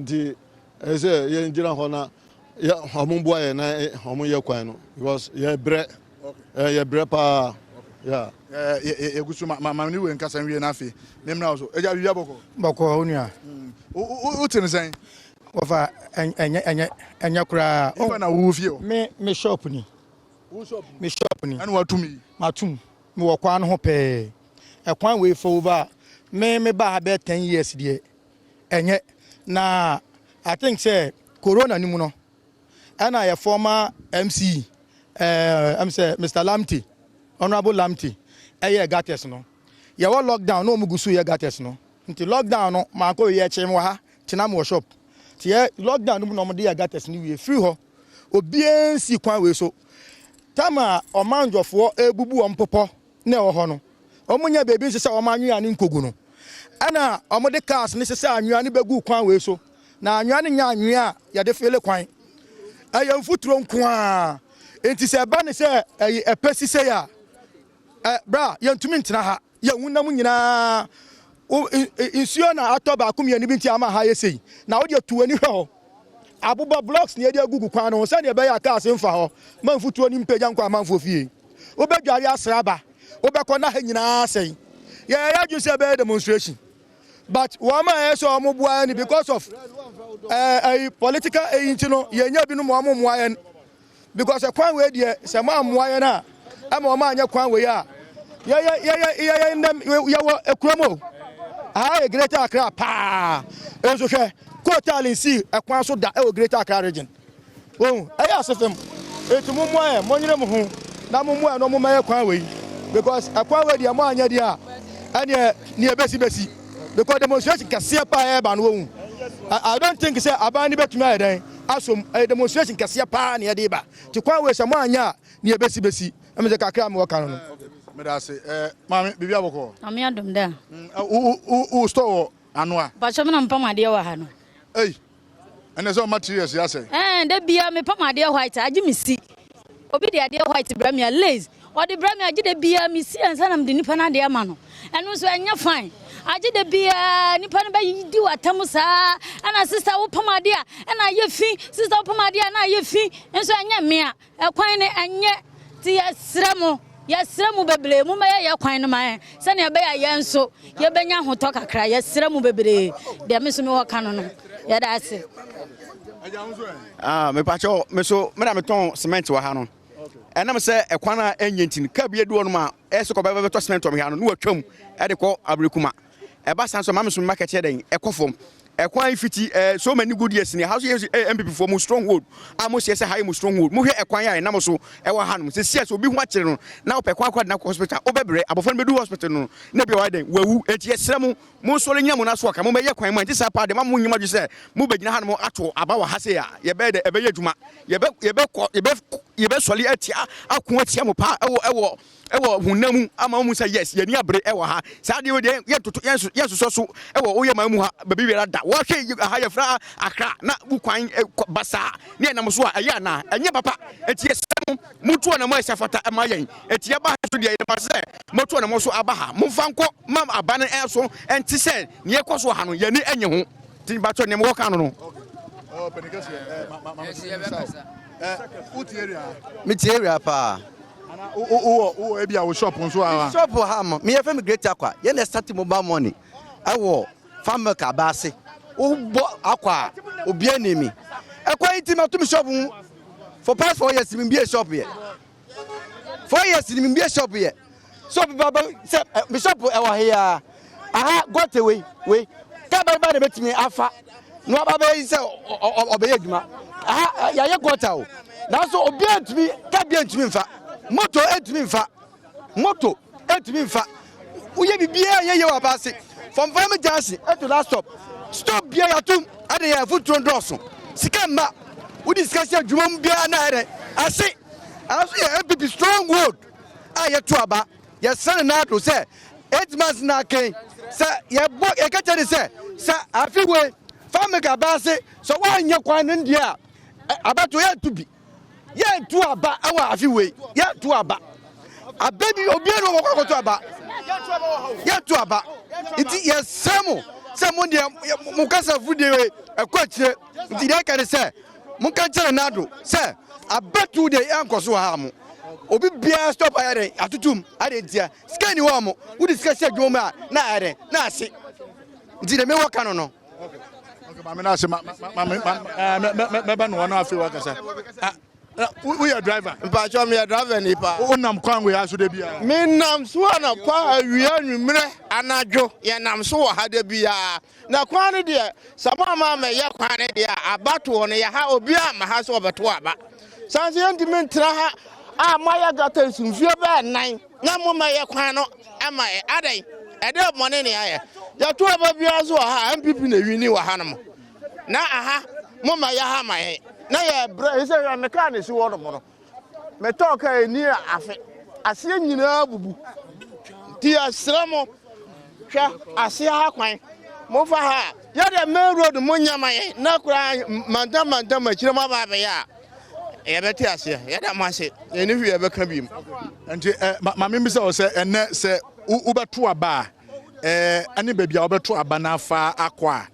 Nti ɛyɛ sɛ yɛn gyina hɔ na yɛ ɔmo boa yɛn na ɔmo yɛ kwan no because yɛ brɛ, yɛ brɛ paa. Yeah. Yɛgu so ma ma ne wei nkasa nwie no afei memmra wo so. Agya, biribi abɔkɔ? Bɔkɔ, wo nua. Wote ne sɛn? Wɔfa ɛnyɛ ɛnyɛ ɛnyɛ koraa. Nipa na wowɔ fie hɔ? Me shop ni. Wo shop? Me shop ni. Ɛna watum yi? Matum. Mewɔ kwan no ho pɛɛ. Ɛkwan wei for over me ba ha bɛyɛ 10 years deɛ, ɛnyɛ na I think sɛ corona ni mu no ɛna yɛ former MC sɛ Mr Lamte, Honourable Lamte, ɛyɛ gutters no. Yɛwɔ lockdown na ɔmo gu so yɛ gutters no, nti lockdown no maakɔ yɛ kyerɛ mu wɔ ha tena mu wɔ shop nti yɛ lockdown no mu na ɔmo de yɛ gutters no wie. Firi hɔ, obiara nsi kwan wei so. Tam a ɔmanjɔfoɔ ebubu wɔn popɔ na ɛwɔ hɔ no, wɔn nyɛ beebi nsesɛ wɔn anwea ne nkogu no, ɛna wɔn de cars ne sesɛ anwea ne bɛgu kwan wei so, na anwea ne nyɛ anwea a yɛde fele kwan, ɛyɛ mfuturo nkoaa. Nti sɛ ɛba ne sɛ ɛyɛ ɛpɛ sise a ɛ bra, yɛntumi ntena ha. Yɛn hunam nyinaa nsuo na atɔ baako mmienu bi, nti ama ha yɛ sei. Na wode tu w'ani hwɛ hɔ, aboba blocks na yɛde agugu kwan no ho sɛdeɛ ɛbɛyɛ a cars mfa hɔ ma mfutuo no mpagya nkɔ amanfoɔ fie. Wobɛdware asra ba, wobɛkɔ na ha nyinaa sɛn. Yɛyɛ adwene sɛ ɛbɛyɛ demonstration, but wɔn a ɛyɛ sɛ wɔn boa yɛn because of ɛɛ political ɛyi nti no, yɛnyɛ binom wɔn mmoa yɛn, because ɛkwan wei deɛ, sɛ mo ammoa yɛn a, ɛma wɔn anyɛ kwan wei a, yɛyɛ yɛyɛ yɛyɛ ndɛm. Yɛwɔ ekurom o, aha yɛ Greater Accra paa. Nso hwɛ, coal tar nsi ɛkwan so da ɛwɔ Greater Accra Region ohun. Ɛyɛ ase fam, eti mo mmoa yɛ, mo nyere mo ho na mo mmoa yɛ na mo mɛyɛ kwan wei, because ɛkwan wei deɛ, mo anyɛ deɛ a, ɛneɛ neɛ besi besi, because demonstration kɛseɛ paa ɛɛba no ohun. I don't think sɛ aban ni bɛtumi ayɛ dɛn asom. Ɛyɛ demonstration kɛseɛ paa na yɛde ba te kwan wei. Sɛ mo anyɛ a, neɛ besi besi. Ɛmi sɛ kakra mi wɔ kan no. Meda ase. Maame, biribi abɔkɔ? Ame adom da. Wo wo store wɔ ano a? Mpakyɛ, me na mepam adeɛ wɔ ha no. Ei, ɛnɛ sɛ ɔma 3 years yɛ asɛ. Da bia mepam adeɛ white, agye me si. Obi de adeɛ white brɛ me a, lace ɔde brɛ me, agye da bia me si ansa na mede nipa no adeɛ ama no. Ɛno nso ɛnyɛ fine. Agye da bia nipa no bɛdi w'atam saa, ɛna sister, wopam adeɛ a ɛna ayɛ fi, sister, wopam adeɛ a na ayɛ fi. Nso ɛnyɛ mmea, ɛkwan no ɛnyɛ, nti yɛsrɛ mo, yɛsrɛ mo bebree, mommɛyɛ yɛ kwan no ma yɛn sɛnea ɛbɛyɛ a yɛn nso yɛbɛnya ahotɔ kakra. Yɛsrɛ mo bebree. Deɛ me nso mewɔ ka no, yɛda ase. Ah, mepakyɛw, me so me na metɔn cement wɔ ha no. Ɛnam sɛ ɛkwan a ɛnyɛ nti no, kaa bi adu hɔ nom a ɛyɛ sɛ kɔbɛ bɛtɔ cement wɔ me ha no, na watwam ɛde kɔ Abirekuma. Ɛba saa nso, maame so market yɛ dɛn ɛkɔ fam. Ɛkwan yi fiti so many good years ni ha so yɛ NPP foɔ mu stronghold a mo seɛ sɛ ha yɛ mu stronghold. Mohwɛ ɛkwan a ɛnam so ɛwɔ ha nom sɛ sia sɛ obi ho akyere no na wopɛ kwan akɔ de no akɔ hospital, wobɛbrɛ abɔfra no bɛdu hospital no na bi a wayɛ dɛn wawu. Enti yɛsrɛ mo, monsɔre nyina mo nan so aka mommɛyɛ kwan mu a. Nti saa paa deɛ, ma mo nyɛ mo adwene sɛ mobɛgyina ha nom ato aba wɔ ha sei a, yɛbɛyɛ dɛ ɛbɛyɛ adwuma. Yɛbɛ yɛbɛkɔ yɛbɛ yɛbɛsɔre atia, ako atia mo paa ɛwɔ honam mu ama mo sɛ yes, yɛni abere ɛwɔ ha. Saa deɛ deɛ, yɛntoto yɛnsosɔ so ɛwɔ woyɛ man mu ha baabi biara da. Wɔhwɛ ha, yɛfrɛ Akra na wo kwan basaa ne ɛnam so a ɛyɛ anaa ɛnyɛ papa. Enti yɛsrɛ mo, motu anamɔ a ɛsɛ fata ɛma yɛn. Enti yɛba ha so deɛ, yɛma sɛ motu anamɔ so aba ha, momfa nkɔ ma aba no ɛso ɛnte sɛ neɛ ɛkɔ so wɔ ha no, yɛni ɛnyɛ ho. Nti batɔ nneɛma wɔka no. Wotie area? Metie area paa. Wowɔ ebi a wo shop nso a? Shop wɔ ha mo, meyɛ fɛ me Great Akwa. Yɛn na start mobile money ɛwɔ Fan Milk abaase. Wobɔ akɔ a, obiara nim mi. Ɛkwan yi ti ma to mi shop mu for past 4 years, mi bie shop yɛ 4 years ni mi bie shop yɛ shop ba ba sɛ ɛ mi shop ɛwɔ ha ya aha gɔte wei wei kaa bɛrɛ ba na bɛtumi afa na waba bɛyɛ sɛ ɔ ɔ ɔbɛyɛ adwuma aha. Yɛayɛ gɔta o, nanso obiara ntumi, kaa bia ntumi nfa, moto ntumi nfa, moto ntumi nfa. Woyɛ biribiara yɛ yɛ wɔ abaase from Farm Junction to last stop, stop bia yɛatom ɛde yɛ afoturo dɔɔso. Sika mma wode sika hyɛ adwuma mu biara na ɛdɛ ase. Ɛno yɛ NPP stronghold a yɛto aba. Yɛsrɛ ne naado sɛ 8 months na aken sɛ yɛbɔ yɛka kyɛ ne sɛ afe wei family abaase sɛ woanyɛ kwan no deɛ a, abato yɛnto bi, yɛnto aba ɛwɔ afe wei. Yɛnto aba aba bi, obiara na wɔkɔ akɔto aba, yɛnto aba. Nti yɛsrɛ mo sɛ mo deɛ, mo kasa fudie wei. Ɛkɔ akyire. Nti deɛ ɛka ne sɛ monka nkyerɛ Nana Addo sɛ abatow deɛ ɛnkɔ so wɔ ha mo. Obi biara stop ayɛ dɛn atotom adɛn ntia sika ni hɔ mo wode sika hyɛ adwuma mu a na ayɛ dɛn na ahye. Nti deɛ mewɔ ka no no. Okay, maame na ase ma ma ma ma mɛba no hɔ na afei wakasa. Woyɛ driver? Mpatsɔ meyɛ driver ni paa. Wonam kwan wei aso da biara? Menam so anɔpa, awia, anwummerɛ, anadwo, yɛnam so wɔ ha da biara. Na kwan no deɛ, sɛ moamma ammɛyɛ kwan no deɛ a, abatoɔ no, yɛ ha, obiara mma ha sɛ ɔbɛto aba. Saa nso yɛntumi ntena ha a moayɛ gutters mfie bɛyɛ nnan na mommɛyɛ kwan no ma yɛ. Adɛn? Ɛdeɛ bɔne ne yɛayɛ? Yɛto aba biara nso wɔ ha a, NPP na ɛwini wɔ hanom. Na aha, mommɛyɛ ha ma yɛn. Na yɛbrɛ, sɛ hwɛ me kaa na ɛsi hɔnom no. Metɔɔ kaa ɛni afe, aseɛ nyinaa bubu. Nti yɛsrɛ mo, hwɛ aseɛ ha kwan, momfa ha a, yɛdeɛ main road mo nyɛ ma yɛn, na koraa mantam mantam akyire mo aba abɛyɛ a, yɛbɛte aseɛ. Yɛda mo ase, yɛne hwee yɛbɛka bi mu. Nti eh, ma membisa wo sɛ ɛnɛ sɛ wobɛto aba a, eh, ɛne baabi a wobɛto aba no afa akɔ a,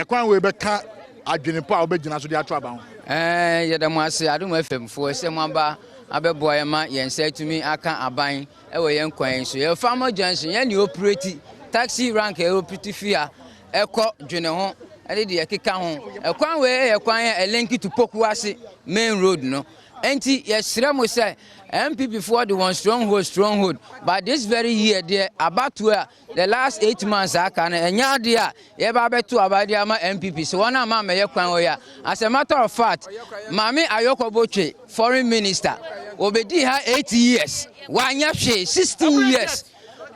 Ɛkwan wei bɛka adwene pa a wobɛgyina so de ato aba ho. Ɛɛ, yɛda mo ase Adom FM foɔ sɛ moaba abɛboa yɛn ma yɛn nsa atumi aka aban wɔ yɛn kwan yi so. Yɛwɔ Farmer Junction, yɛn ne operate taxi rank a ɛoperate fi ha ɛkɔ Dwene ho ɛne deɛ ɛkeka ho. Ɛkwan wei yɛ kwan a ɛlinki to Pokuase main road no. Enti yɛsrɛ mo sɛ NPP foɔ de wɔn stronghold stronghold but this very year deɛ abatoɔ a The last 8 months aka no ɛnyɛ adeɛ a yɛba abɛto aba de ama NPP sɛ wɔn amma ammɛyɛ kwan wɔ yi a. As a matter of fact, Maame Ayɔkɔ Botwe, foreign minister, wɔbɛdii ha 8 years, wanyɛ hwee, 16 years,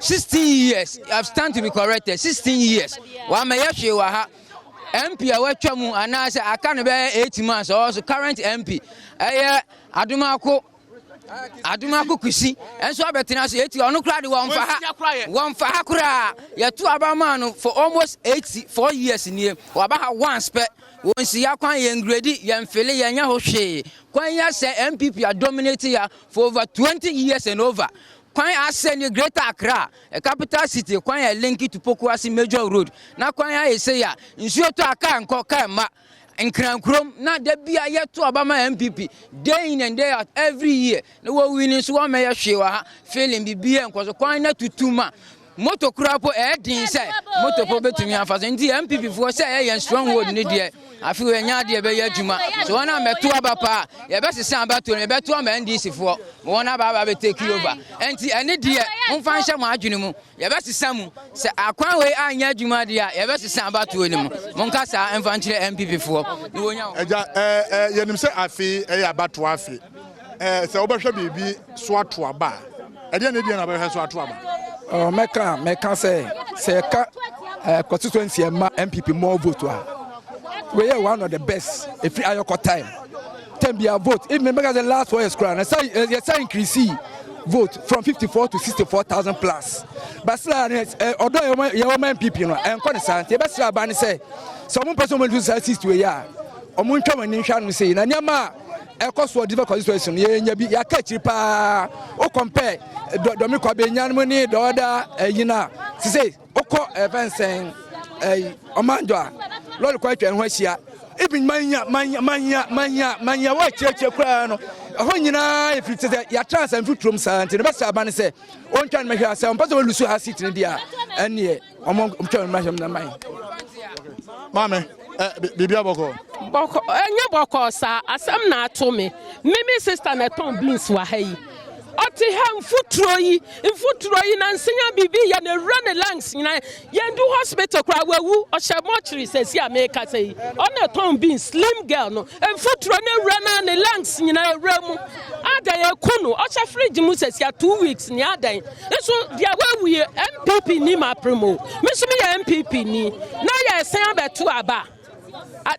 16 years, I stand to be corrected, 16 years, wammɛyɛ hwee wɔ ha. MP a watwa mu anaasɛ aka no bɛyɛ 8 months, ɔwɔ so current MP, ɛyɛ Adomako Adomako Kusi nso abɛtena so eti ɔno koraa de wɔmfa ha wɔmfa ha koraa yɛto aba maa no for almost 84 years nie waba ha once pɛ wɔn si ya kwan yɛn grade yɛn fill yɛn nyɛ ho hwee kwan yɛ sɛ NPP a dominate ya for over 20 years and over. Kwan asɛ ne Greater Accra, a capital city, kwan yɛ link to Pokuase major road na kwan ayɛ sɛ ya nsuo tɔ a kaa nkɔ kaa mma Nkrankurom na da bia yɛto aba ma NPP day in and day out every year na wɔwi ni nso wɔmmɛyɛ hwee wɔ ha filling biribiara nkɔ so kwan na tutu ma moto koraa po ɛyɛ den sɛ moto po bɛtumi afa so. Nti NPP foɔ sɛ ɛyɛ yɛn stronghold ne deɛ afei wɔanya adeɛ bɛyɛ adwuma so wɔn a mɛto aba paa yɛbɛsesa abatoɔ no yɛbɛto ama NDC foɔ ma wɔn aba aba bɛ take over. Nti ɛne deɛ momfa nhyɛ mo adwene mu yɛbɛsesa mu sɛ akwan wei anyɛ adwuma deɛ a yɛbɛsesa abatoɔ no mu. Monka saa mfa nkyerɛ NPP foɔ na wɔnya. Agya, ɛɛ ɛɛ yɛnim sɛ afe ɛyɛ abatoɔ afe. Sɛ wobɛhwɛ biribi so ato aba a, ɛdeɛ ne deɛ na wobɛhwɛ so ato aba? Mɛka sɛ yɛka constituency ɛma NPP more vote a, wei one of the best ɛfiri Ayɔkɔ time bia vote even mɛka sɛ last 4 years koraa na sɛ yɛsa increase vote from 54 to 64,000 plus, but still ɔdɔ yɛwɔ ma NPP no ɛnkɔ ne saa. Nti yɛbɛsrɛ aba ne sɛ ɔmo mpɛ sɛ ɔmo ntu saa 60 wei a ɔmo ntwa wɔn ani nhwɛ ano sei na nneɛma a ɛkɔ soɔ different constituency no yɛnya bi yɛaka akyiri paa. O compare Dɔmi Kwabenya no ne the other ɛyi no a sise wokɔ ɛfɛn sɛn ɛyi ɔmanjɔ a lɔri kɔ atwa ho ahyia even manya manya manya manya manya wɔ akyerɛkyerɛ koraa no ɛhɔ nyinaa yɛ firi te sɛ yɛatra nsa mfiri saa. Nti no bɛsɛ aba ne sɛ ɔntwa no mɛhwɛ a sɛ ɔmpɛ sɛ wɔlose ha seat no deɛ a ɛneɛ ɔmo ntwa no mɛhwɛ no man. Maame, biribi abɔkɔ? Bɔkɔ ɛnyɛ bɔkɔ saa. Asɛm na ato me. Me sister na ɛtɔn beans wɔ ha yi. Ɔte ha mfuturo yi mfuturo yi na nsenya biribi yɛ na ewura ne lungs nyinaa. Yɛn du hospital koraa wawu. Ɔhyɛ mortuary sɛsi a meka sɛ yi ɔna ɛtɔn beans, slim girl no. Mfuturo na ewura na ne lungs nyinaa ewura mu adan eku no. Ɔhyɛ fridge mu sɛsi a 2 weeks ni adan nso deɛ wawu yi. NPP ni ma pere mu me nso mi yɛ NPP ni na yɛ ɛsɛn abɛto aba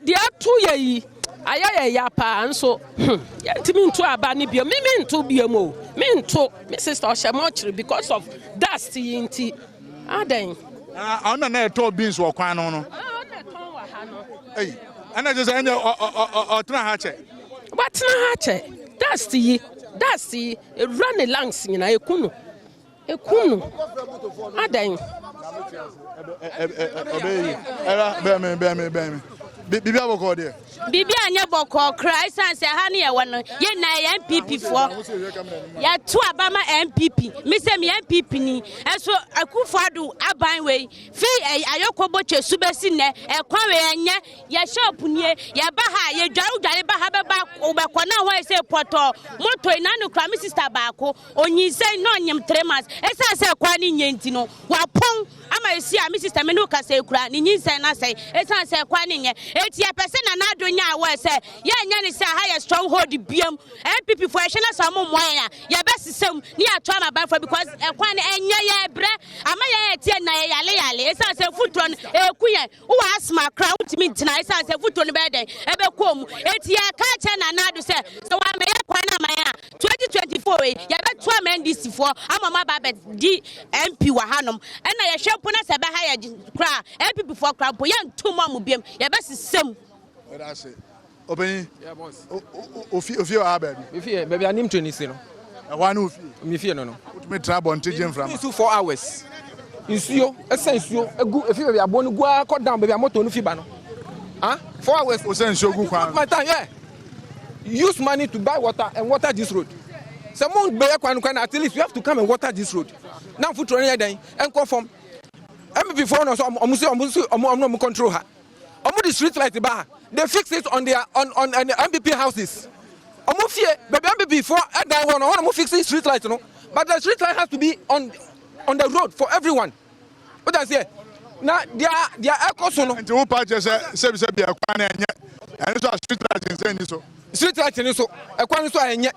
deɛ ato yɛ yi ayɛ yɛ ya paa nso yɛntumi nto aba ne bio. Me nto bio mu o, me nto. Me sister ɔhyɛ mortuary because of dust yi nti adan. Ɔno na ɛtɔ beans wɔ kwan no. Ɔna ɛtɔn wɔ ha no. Ɛyi ɛna kyerɛ sɛ ɛnɛ ɔtena ha kyɛ. Watena ha kyɛ. Dust yi ewura ne lungs nyinaa eku no eku no adan. Ɛbɛyɛ yi ɛra bɛn mi bɛn mi bɛn mi. Biribi abɔkɔɔ deɛ. Biribi anyɛ bɔkɔɔ koraa ɛsiane sɛ ha ne yɛwɔ no yɛn nyinaa yɛ NPP foɔ. Yɛto aba ma NPP. Me sɛ meyɛ NPP ni. Ɛso Akufo Addo aban wei fi Ayoko Botwe so bɛsi nnɛ ɛkwan wei ɛnyɛ yɛ shop nie yɛba ha yɛdware wodware ba ha bɛba wobɛkɔ na ho ayɛ sɛ pɔtɔɔ moto yi na no kora me sister baako onyinsɛn na ɔnyem 3 months ɛsiane sɛ ɛkwan no nyɛ nti no wapɔn Ama esi a me sister me ne wo kasa yi koraa ne nyinsɛn no asɛe esiane sɛ kwan no nyɛ. Enti yɛpɛ sɛ Nana Addo nya aware sɛ yɛnyɛ no sɛ aha yɛ stronghold biam. NPP foɔ yɛhwɛ na sɛ ɔmo mmoa yɛn a yɛbɛsesa mu ne yɛato ama abanfoɔ because ɛkwan no ɛnyɛ yɛbrɛ ama yɛn a ɛteɛ nyinaa yɛyale yale esiane sɛ mfuturo no ɛku yɛn. Wowɔ asthma koraa wontumi ntena esiane sɛ mfuturo no bɛyɛ dɛn ɛbɛkɔ mu. Enti yɛka akyerɛ Nana Addo sɛ sɛ wammɛyɛ kwan no ama yɛn a 2024 wei yɛbɛto ama NDC foɔ ama ɔmo aba abɛdi MP wɔ hanom ɛna yɛhwɛ mpo na sɛ ɛbɛha yɛ koraa NPP foɔ koraa mpo yɛnto mu ɔmo biam yɛbɛsesa mu. Ɛda ase. Ɔpanyin, ofie ofie wɔ ha baabi? Me fie, baabi a nim train si no. Ɛhɔ a ne ofie? Me fie no no. Wotumi tena abɔnten gye mframa? Nsu 4 hours. Nsuo, ɛsɛ nsuo egu efi baabi aboɔ no gu ara kɔ down baabi a motor no fi ba no. Ah, 4 hours. O sɛ nsuo gu kwan. My time, yeah. Use money to buy water and water this road. Sɛ mo bɛyɛ kwan kwan at least you have to come and water this road. Na mfuturo no yɛ dɛn? Ɛnkɔ fam. NPP foɔ no so ɔmo sɛ ɔmo sɛ ɔmo ɔmo ɔmo control ha. Ɔmo de street light ba ha. They fix it on their on the NPP houses. Ɔmo fie baabi NPP foɔ ɛdan hɔ no hɔ na ɔmo fix street light no. But the street light has to be on the road for everyone. O ta seɛ na deɛ deɛ ɛkɔ so no. Nti wo pa kyerɛ sɛ sɛbi sɛbi ɛkwan no ɛnyɛ ɛno so a street light nsɛn ni so. Street light ni so ɛkwan no so a ɛnyɛ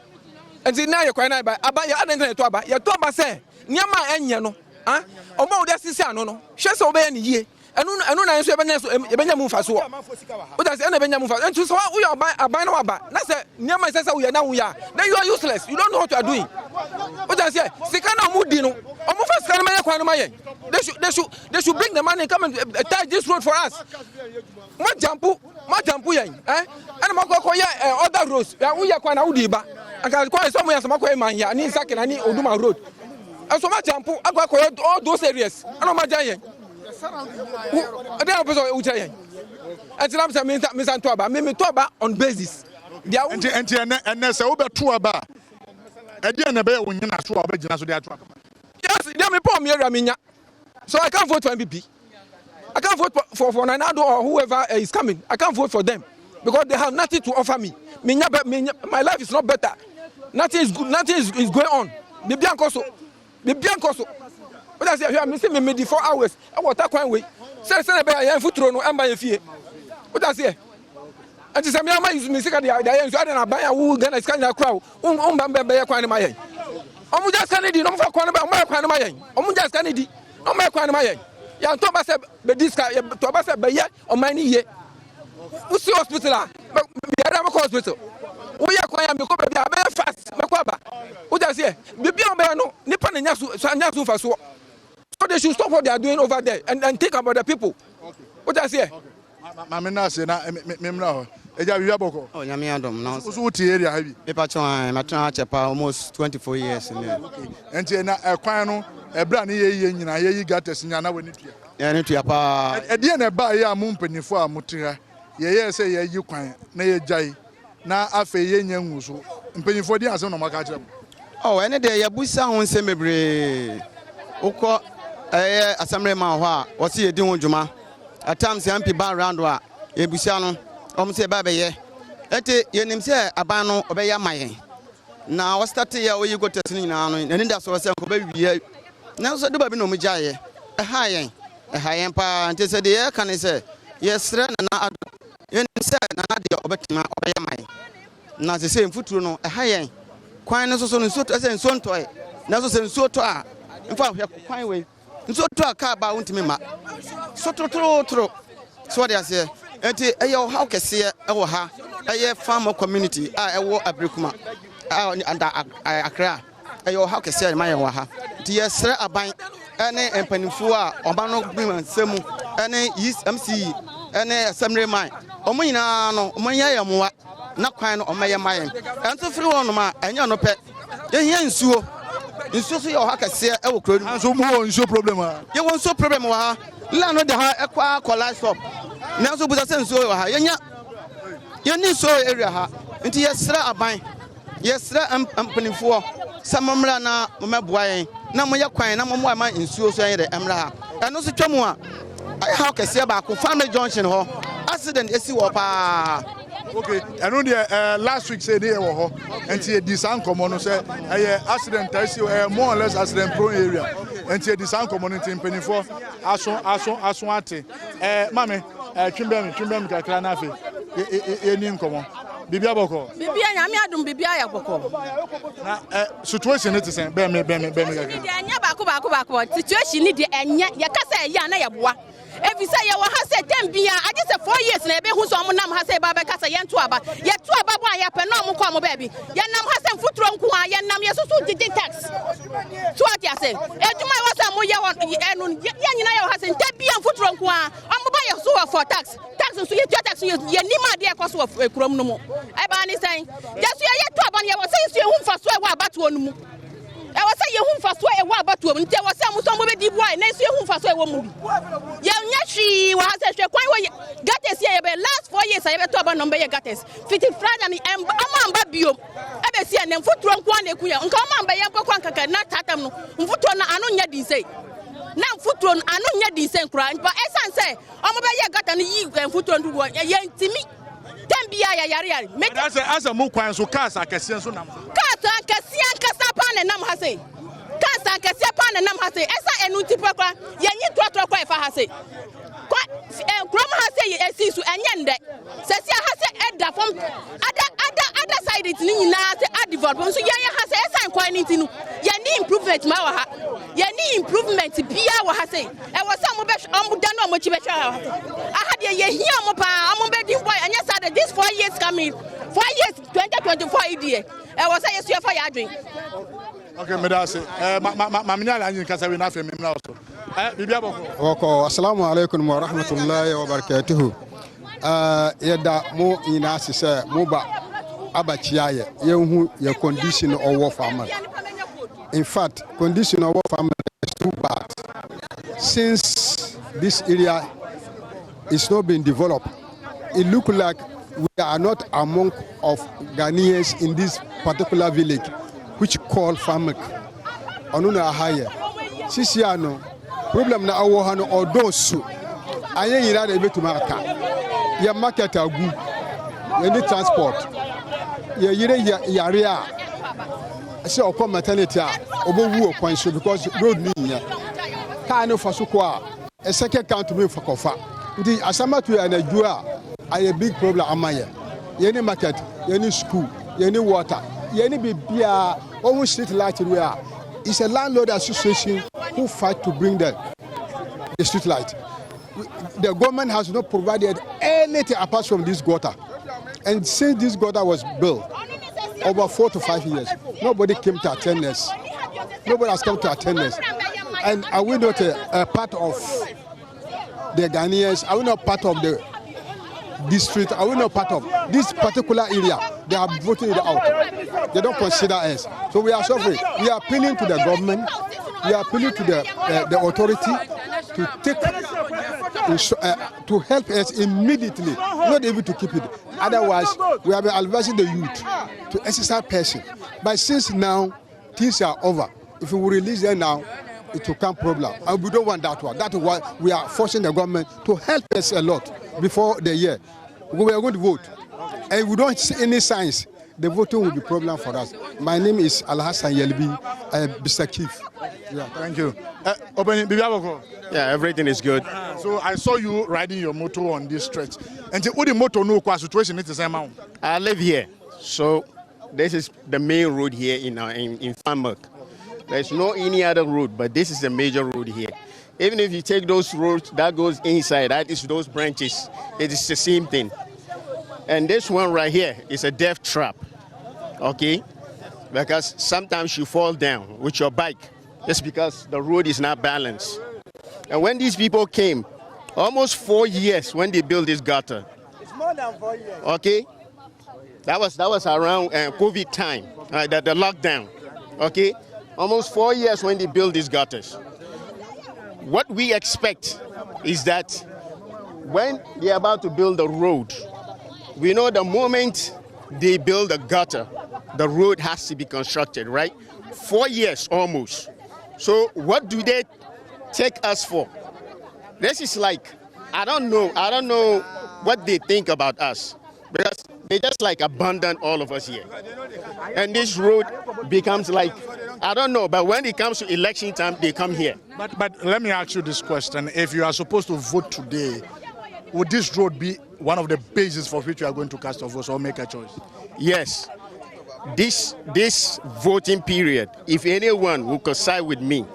nti na yɛ kwan na aba aba yɛ adan na yɛtɔ aba yɛtɔ aba sɛ nneɛma a ɛnyɛ no ah ɔmo a wɔde asisi ano no hwɛ sɛ wɔbɛyɛ ne yie ɛno ɛno na nso yɛbɛnya so yɛbɛnya mu nfa soɔ o ta sɛ ɛna yɛbɛnya mu nfa nti sɛ woyɛ ɔban aban na waba na sɛ nneɛma ɛsɛ sɛ woyɛ na woyɛ a then you are useless, you don't know what you are doing. O ta sɛ sika na ɔmo di no ɔmo fa sika no ma yɛ kwan no ma yɛ. They should bring the money and come and tie this road for us. Mo jampu mo jampu yɛn ɛ ɛna mo akɔ akɔ yɛ ɛ other roads ɛ woyɛ kwan na wodi ba nka kwan sɛ ɔmo yɛ sɛ mo akɔ yɛ Manya ne Nsakina ne Oduma road ɛso mo jampu akɔ akɔ yɛ all those areas ɛna ɔmo agya yɛn ɛdɛ yɛn pɛ sɛ ɔkyerɛ yɛn ɛnti na sɛ mi nsa nto aba mi to aba on basis. Nti nti ɛnɛ ɛnɛ sɛ wobɛto aba a ɛdeɛ na ɛbɛyɛ wo nyina so a wobɛgyina so de ato aba? Yes, deɛ mi pɔ mi area mi nya so I can't vote for NPP. I can't vote for Nana Addo or whoever is coming. I can't vote for them because they have nothing to offer me. Me nya me nya, my life is not better. Nothing is good. Nothing is going on. Bibi ankɔ so. Bibi ankɔ so. O da se hwɛ me se me me di 4 hours ɛwɔ ta kwan wei. Sɛ sɛ ɛbɛyɛ yɛn futuro no ɛmba yɛn fie. O da se nti sɛ me ama me sika de ayɛ nsu adi na aban a wo Ghana sika nyina kura o wo mba mbɛ bɛyɛ kwan ne ma yɛn. Ɔmo gya sika ne di na ɔmo fa kwan no bɛ ɔmo yɛ kwan no ma yɛn. Ɔmo gya sika ne di na ɔmo yɛ kwan no ma yɛn. Yɛn tɔ ba sɛ bɛdi sika yɛ tɔ ba sɛ bɛyɛ ɔman ne yie. Wosi hospital a yɛrɛ mɛkɔ hospital woyɛ kwan a mekɔ baabi a bɛyɛ fast mɛkɔ aba wogya seɛ biribi a wɔbɛyɛ no nipa na nya so nya so mfa soɔ, so they should stop what they are doing over there and think about the people wogya seɛ. Maame na ase na me mmra hɔ ɛgya biribi abɔkɔ. Oh, Nyame adom na. Wo so wote area ha bi? Mepa kyɛw, matena ha kyɛ paa, almost 24 years ne. Nti na ɛkwan no ɛberɛ a ne yɛyie nyinaa yɛyi gutters nyinaa na w'ani tua? Yɛne tua paa. Ɛdeɛ na ɛbaa yɛ a mo mpanimfoɔ a mote ha yɛyɛɛ sɛ yɛyi kwan na yɛgyae na afei yɛnya ngu so mpanyinfoɔ di asɛm na ɔmaka kyerɛ mo? Oh, ɛne deɛ yɛbusa ho nsɛm bebree. Wokɔ ɛyɛ assembly man hɔ a wɔse yɛdi ho dwuma. At times MP ba round a yɛbusa no ɔmo sɛ yɛba bɛyɛ. Ɛnti yɛnim sɛ aban no ɔbɛyɛ ama yɛn. Na wɔstart yɛ a wɔyi gutters no nyinaa no n'ani da so sɛ nka ɔbɛwie. Nanso de baabi na ɔmo gyaeɛ. Ɛha yɛn. Ɛha yɛn paa. Nti sɛ deɛ yɛka ne sɛ yɛsrɛ Nana Addo. Yɛnim sɛ Nana deɛ ɔbɛtumi ɔbɛyɛ ama yɛn. Na sɛ sɛ mfuturo no ɛha yɛn. Kwan no nso so no nsuo ɛsɛ nsuo ntɔe. Nanso sɛ nsuo tɔ a mfa hwɛ kwan wei. Nsuo tɔ a kaa ba a wontumi mma. So torotoro so wɔde aseɛ. Nti ɛyɛ ɔhaw kɛseɛ ɛwɔ ha. Ɛyɛ farmer community a ɛwɔ Abirikuma a under Accra. Ɛyɛ ɔhaw kɛseɛ ma yɛn wɔ ha. Nti yɛsrɛ aban ɛne mpanimfoɔ a ɔba no bi nsɛm mu ɛne MCE ɛne assembly man ɔmo nyinaa no ɔmo nyɛ yɛn mmoa na kwan no ɔmo yɛ ma yɛn. Ɛnso firi hɔ nom a ɛnyɛ no pɛ yɛhia nsuo. Nsuo so yɛ ɔha kɛseɛ ɛwɔ kuro no mu. Nso mo wɔ nsuo problem a? Yɛwɔ nsuo problem wɔ ha. Line no da ha ɛkɔ akɔ light stop. Nanso busa sɛ nsuo wɔ ha. Yɛnya yɛnni nsuo wɔ area ha. Nti yɛsrɛ aban, yɛsrɛ mpanimfoɔ sɛ mommra na mommɛboa yɛn na moyɛ kwan na mommoa ma nsuo so ɛnyɛ dɛ ɛmmra ha. Ɛno nso twa mu a, ɛyɛ haw kɛseɛ baako. Family junction hɔ, accident esi wɔ paa. Okay, ɛno deɛ ɛɛ last week sɛ ɛde yɛ wɔ hɔ nti yɛdi saa nkɔmɔ no sɛ ɛyɛ accident a esi ɛyɛ more or less accident prone area nti yɛdi saa nkɔmɔ no nti mpanimfoɔ aso aso aso ate ɛɛ maame ɛɛ twembɛn mi twembɛn mi kakra n'afɛ yɛ yɛ yɛ ni nkɔmɔ biribi abɔkɔ. Biribi a nyame adum biribi ayɛ bɔkɔ. Na ɛ situation ne te sɛn bɛn mi bɛn mi bɛn mi kakra. Deɛ ɛnyɛ baako baako baako situation ne deɛ ɛnyɛ yɛka sɛ ɛyɛ a na yɛboa. Efisɛ yɛwɔ ha sɛ tɛm biara, agye sɛ 4 years na yɛbɛhu sɛ wɔn nam ha sɛ yɛba abɛka sɛ yɛnto aba. Yɛto aba bɔ a yɛpɛ na wɔn kɔ wɔn baabi. Yɛnam ha sɛ mfuturo nko ara, yɛnam yɛsusu gyegye tax. So ate ase? Adwuma a ɛwɔ sɛ wɔyɛ wɔ ɛno yɛn nyinaa yɛwɔ ha sɛ ntɛ bia mfuturo nko ara. Wɔn ba yɛ so wɔ for tax. Tax nso yɛtua tax yɛ yɛnim adeɛ ɛkɔ so wɔ kurom no mu. Ɛbaa ne sɛn? Yɛso yɛyɛ to aba no yɛwɔ sɛ yɛso yɛhu mfasoɔ ɛwɔ abatoɔ no mu. Ɛwɔ sɛ yɛhu mfasoɔ a ɛwɔ abatoɔ mu nti ɛwɔ sɛ mo nso mobɛdi boa yɛn na nso yɛhu mfasoɔ a ɛwɔ mu bi. Yɛnyɛ hwee wɔ ha sɛ hwɛ kwan wɔ gutters yɛ yɛbɛyɛ last 4 years a yɛbɛtɔ aba na ɔmbɛyɛ gutters fiti frada no ɛmba ɔmo amba biom ɛbɛsi ɛnɛ mfuturo nko ara na ɛku yɛn nka ɔmo amba yɛn kɔkɔ ankaka na tatam no mfuturo no ano nyɛ den sei na mfuturo no ano nyɛ den sei koraa nti ɛsan sɛ ɔmo bɛyɛ gutter no yi mfuturo no dodoɔ yɛntimi tɛm bia yɛ yare yare. Asɛ asɛ mo kwan so cars akɛseɛ nso nam so. Cars akɛseɛ ankasa paa na ɛnam ha sei. Cars akɛseɛ paa na ɛnam ha sei. Ɛsa ɛnu nti pɛ kora yɛnyi trɔtrɔ kora ɛfa ha sei. Kɔ ɛ kurom ha sei esi so ɛnyɛ ndɛ. Sɛsi ha sɛ ɛda fam ada ada ada side ti ne nyinaa sɛ a develop nso yɛn ha sɛ ɛsan kwan ne nti no yɛn ni improvement ma wɔ ha. Yɛn ni improvement bia wɔ ha sei. Ɛwɔ sɛ ɔmo bɛ ɔmo da na ɔmo akyi bɛhwɛ ha aha deɛ yɛhia ɔmo paa ɔmo bɛdi bɔ ɛnyɛ saa de this 4 years coming 4 years 2024 yi deɛ ɛwɔ sɛ yɛsu yɛfa yɛ adwen. Okay, meda ase. Ma ma ma me ne Alhaji nkasa wi na afei me mmra wo so. Biribi abɔkɔ. Wɔkɔ assalamu alaikum wa rahmatullahi wa barakatuhu. Yɛda mo nyinaa ase sɛ mo ba abakyia yɛ yɛnhu yɛ condition ɔwɔ farmer. In fact, condition ɔwɔ farmer is too bad. Since this area is not being developed, it look like we are not among of Ghanaians in this particular village, which call Famek. Ɔno na aha yɛ. Sisi ano, problem na ɔwɔ ha no ɔdɔɔso. Ayɛ nyinaa na ebetumi aka. Yɛ market agu, yɛ ne transport, yɛ yere yare a sɛ ɔkɔ maternity a ɔbɛwu wɔ kwan so because road ni nyɛ. Kaa no fa so kɔ a ɛsɛkɛ kan tumi fa kɔfa. Nti asɛm ato yɛ anadwo a ayɛ big problem ama yɛ. Yɛ ne market, yɛ ne school, yɛ ne water, yɛ ne biribiara. Ohun street light wei a it's a landlord association who fight to bring the street light. The government has not provided anything apart from this gutter. And since this gutter was built, over 4 to 5 years, nobody came to attend us. Nobody has come to attend us. And are we not a part of the Ghanaians? Are we not part of the district? Are we not part of this particular area? They are voting it out. They don't consider us. So we are suffering. We are appealing to the government. We are appealing to the authority to take to help us immediately, not even to keep it. Otherwise, we have been advising the youth to exercise patience. But since now, things are over. If we release them now, it will come problem. And we don't want that one. That's why we are forcing the government to help us a lot before the year. We are going to vote. And if we don't see any signs, the voting will be problem for us. My name is Al Hassan Yelbi, Mr. Chief. Yeah, thank you. Obeni, biribi abɔkɔ. Yeah, everything is good. So I saw you riding your motor on this stretch. And what the motor no kwa situation it is same. I live here, so this is the main road here in Fan Milk. There's no any other road, but this is the major road here. Even if you take those roads that goes inside, that is those branches, it is the same thing. And this one right here is a death trap, okay? Because sometimes you fall down with your bike just because the road is not balanced. And when these people came, almost 4 years when they built this gutter, It's more than 4 years. Okay, that was around COVID time, the lockdown. Okay, almost 4 years when they built these gutters. What we expect is that When they are about to build a road, we know the moment they build a gutter, the road has to be constructed, right? Four years almost. So what do they take us for? This is like, I don't know. I don't know what they think about us because they just like abandon all of us here. And this road becomes like, I don't know, but when it comes to election time, they come here. But, but let me ask you this question. If you are supposed to vote today, would this road be one of the bases for which you are going to cast your votes or make a choice? Yes. This, this voting period, if anyone will coincide with me,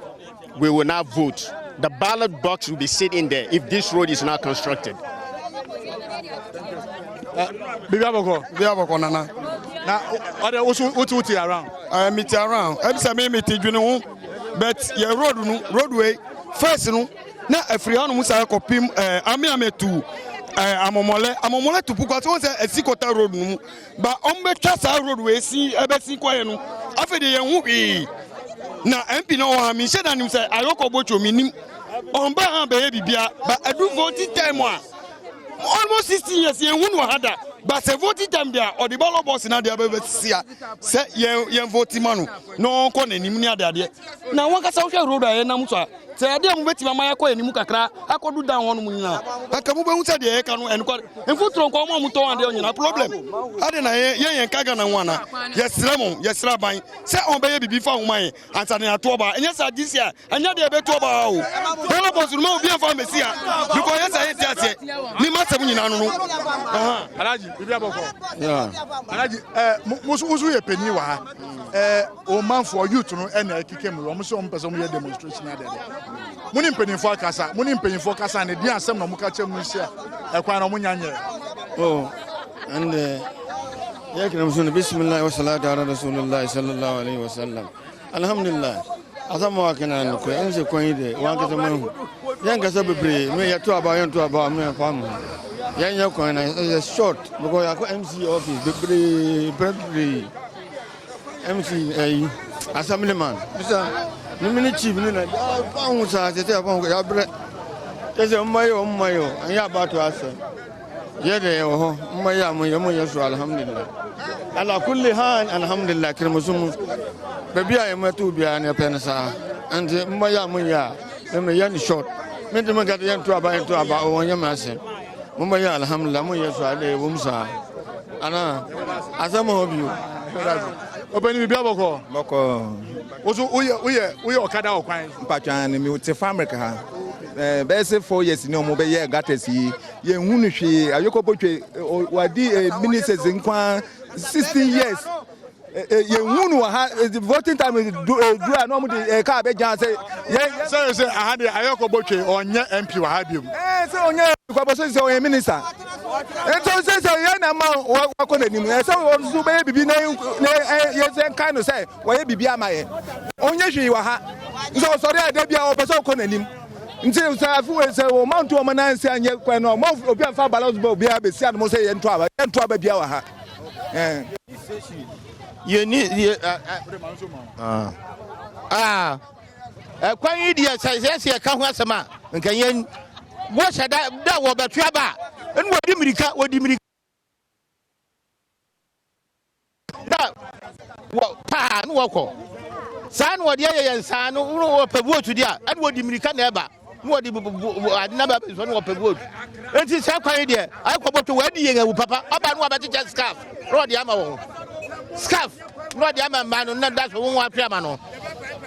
we will not vote. The ballot box will be sitting there if this road is not constructed. Bibi abɔkɔ. Bibi abɔkɔ nana. Na ɔdɛ wosu wotu wotu around. Ɛɛ mi ti around ɛbi sɛ mi mi ti dwene ho but yɛ road no road wei first no na efiri hanom saa kɔ pim ɛɛ ame ame tu ɛɛ amɔmɔlɛ amɔmɔlɛ tu puku ase wɔn sɛ esi kɔta road no mu ba wɔn bɛ twa saa road wei si ɛbɛ si kɔ yɛ no afei de yɛn ho hwee na mp na ɔwɔ ha mi nhyɛ da nim sɛ ayɔkɔ bɔtɔ mi nim ɔn ba ha bɛyɛ bibia ba ɛdu voting time a. Almost 16 years yɛn hu no wɔ ha da but sɛ voting time deɛ ɔde ballot box na deɛ bɛbɛ sisi a sɛ yɛn yɛn vote ma no na ɔnkɔ n'anim ne adeadeɛ na wɔn kasa wohwɛ road a yɛnam so a sɛ adeɛ a mo bɛtumi ama yɛakɔ yɛn anim kakra akɔdu dan hɔ nom nyinaa anka mo bɛhu sɛ deɛ yɛka no ɛnokwa mfuturo nkɔ ɔmo a mo tɔn adeɛ nyinaa problem ade na yɛn yɛn yɛn ka Ghana ho ana yɛsrɛ mo yɛsrɛ aban sɛ ɔn bɛyɛ biribi fa ho ma yɛn ansa na yɛato ɔba ɛnyɛ saa this year ɛnyɛ deɛ ɛbɛtu ɔba ha o bɔlɔ bɔ sunu ma obi anfa mɛsi ha because ɛyɛ sɛ yɛ ti aseɛ mi ma sɛm nyinaa no no. Alhaji bibi abɔkɔ Alhaji ɛ musu musu yɛ panyin wɔ ha ɛ ɔmanfoɔ youth no ɛna ɛkeka mu wɔn sɛ wɔn pɛ sɛ wɔn yɛ demonstration adeɛ mo ne mpanyinfoɔ akasa mo ne mpanyinfoɔ kasa ne di asɛm na wɔn ka kyerɛ mu sɛ ɛkwan na wɔn nya nyɛ. Oh, and yɛ kira musu no bisimilahi wa salatu ala rasulillahi sallallahu alaihi wa sallam. Alhamdulillah asɛm a waka no nokorɛ ɛne sɛ kwan yi deɛ wankasa mahu yɛnkasa bebree me yɛto aba yɛnto aba me yɛmfa ho yɛnyɛ kwan na ɛyɛ short because yɛakɔ MC office bebree bebree MC ɛyi assemblyman bisa ne mene chief ne na fa ho saa sɛ sɛ yɛfa ho yɛabrɛ kyɛ sɛ mma yɛ ɔmma yɛ ɛnyɛ abato asɛm Yɛ deɛ yɛwɔ hɔ mma yɛ a mo yɛ so alhamdulillah ala kulli hal alhamdulillah kremoso mu baabi a yɛn to biara no yɛpɛ no saa nti mma yɛ a mo yɛ a mɛmɛ yɛ no short me de mo nka de yɛn to aba yɛn to aba ɔwɔ nyɛ mɛ asɛm mo ma yɛ alhamdulillah mo yɛ so ade ɛwɔ mu saa ana asɛm hɔ bio. Ɔbɛni bibi abɔkɔ. Bɔkɔ. Woso woyɛ woyɛ woyɛ ɔkada wɔ kwan. Mpatwa ne mi te family ha. Ɛɛ bɛyɛ sɛ four years ni wɔn bɛyɛ gutters yi. Yɛnhu no hwee. Ayoko Botwe wadi eh, ministers nko 16 years. Yɛnhu no wɔ ha voting time duru a na wɔn de kaa bɛgya sɛ yɛn. Sɛ sɛ aha deɛ Ayoko Botwe ɔnyɛ MP wɔ ha biom. Ɛɛ sɛ ɔnyɛ kɔbɔ sɛ sɛ ɔyɛ minister. Nti sɛ sɛ yɛn na ma wakɔ n'anim ɛsɛ wɔn nso bɛyɛ bibi na yɛn sɛ nkae no sɛ wɔyɛ bibi ama yɛn. Ɔnyɛ hwee wɔ ha. Nso ɔsɔre a da bi a ɔpɛ sɛ ɔkɔ n'anim. Nti sɛ afi wei sɛ wɔn mma nto wɔn nan nsi anyɛ kwan no wɔn obi anfa ballot box obiara bɛsi anam sɛ yɛn to aba yɛn to aba biara wɔ ha. Yɛni yɛ aa ɛkwan yi deɛ sɛ sɛ sɛ yɛka ho asɛm a nka yɛn wɔhyɛ da da wɔbɛto aba a ɛna wɔdi mirika wɔdi mirika. Na wɔ paa na wɔkɔ saa na wɔde ayɛ yɛn saa no wɔn wɔpɛ vote deɛ a ɛna wɔde mmirika na ɛba na wɔde ade na ba bɛsɔ na wɔpɛ vote nti saa kwan yi deɛ ayɛ kɔbɔtɔ wɔadi yɛn awu papa ɔba no wɔabɛkyekyɛ scarf na wɔde ama wɔn scarf na wɔde ama mmaa no na da so wɔn wɔatwe ama no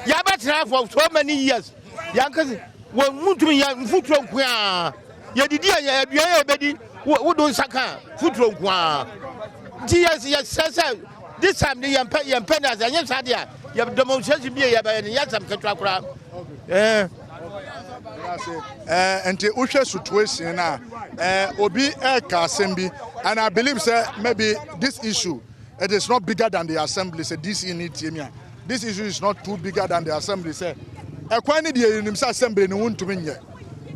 yɛabɛtena for so many years yɛankasa wɔn mu ntumi yɛ mfuturo nkoaa Yɛdidi a, yɛ aduan a yɛbɛdi wodo nsa ka a, futuro nko ara. Nti yɛ yɛsrɛ sɛ this time de yɛmpɛ yɛmpɛ ne ase ɛnyɛ saa deɛ a yɛ demonstration bi a yɛbɛyɛ no yɛ asɛm ketewa koraa. Eh. Eh, nti wohwɛ situation no a eh, obi ɛka asɛm bi and I believe sɛ maybe this issue it is not bigger than the assembly sɛ DC ne tie mi a This issue is not too bigger than the assembly sɛ ɛkwan no deɛ yɛnim sɛ assembly no wontumi nyɛ